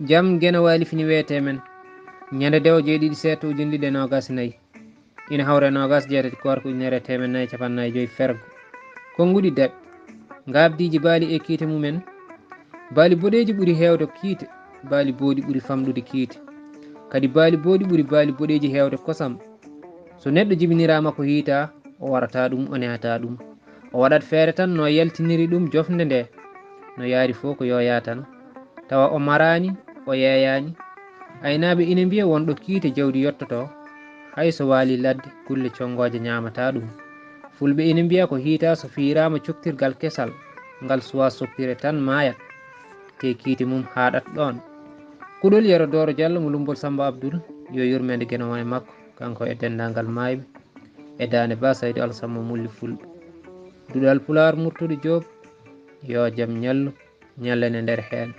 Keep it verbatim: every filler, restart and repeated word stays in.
Jam Geno Waali fini weetee men. Ñande dewo jeeɗiɗi seeto ujunɗiɗi e noogas nayi. Ina hawra e noogas jeetati koorka ujunere e teemed nayi e cappanɗe nayi e joy fergo. Konnguɗi daɓɓi. Ngaabdiiji baali e kiite mumen. Baali boɗeeji ɓuri heewde kiite. Baali booɗi ɓuri famɗude kiite. Kadi baali booɗi ɓuri baali boɗeeji heewde kosam. So neɗɗo jibiniraama ko hiita, o warata ɗum, o nehata ɗum. O waɗat feere tan no yaltiniri ɗum jofnde nde. No yaari fof ko yooya tan. Tawa o maraani, o yeeyaani. Aynaaɓe ina mbiya won ɗo kiite jawdi yottoto. Hay so waali ladde, kulle conngooje ñaamata ɗum. Fulɓe ina mbiya ko hiita so fiyiraama coktirgal kesal, ngal suwaa soppire tan maayat. Te kiite mum haaɗat ɗoon. Kuɗol Yero Dooro Jallo mo Lummbol Sammba Abdul, yo yurmeende Geno won e makko, kanko e denndaangal maayɓe, e daande Ba Saydu Alsamma Mulli Fulɓe. Duɗal Pulaar Murtuɗo Joob, yo jam ñallu, ñallen e nder heen.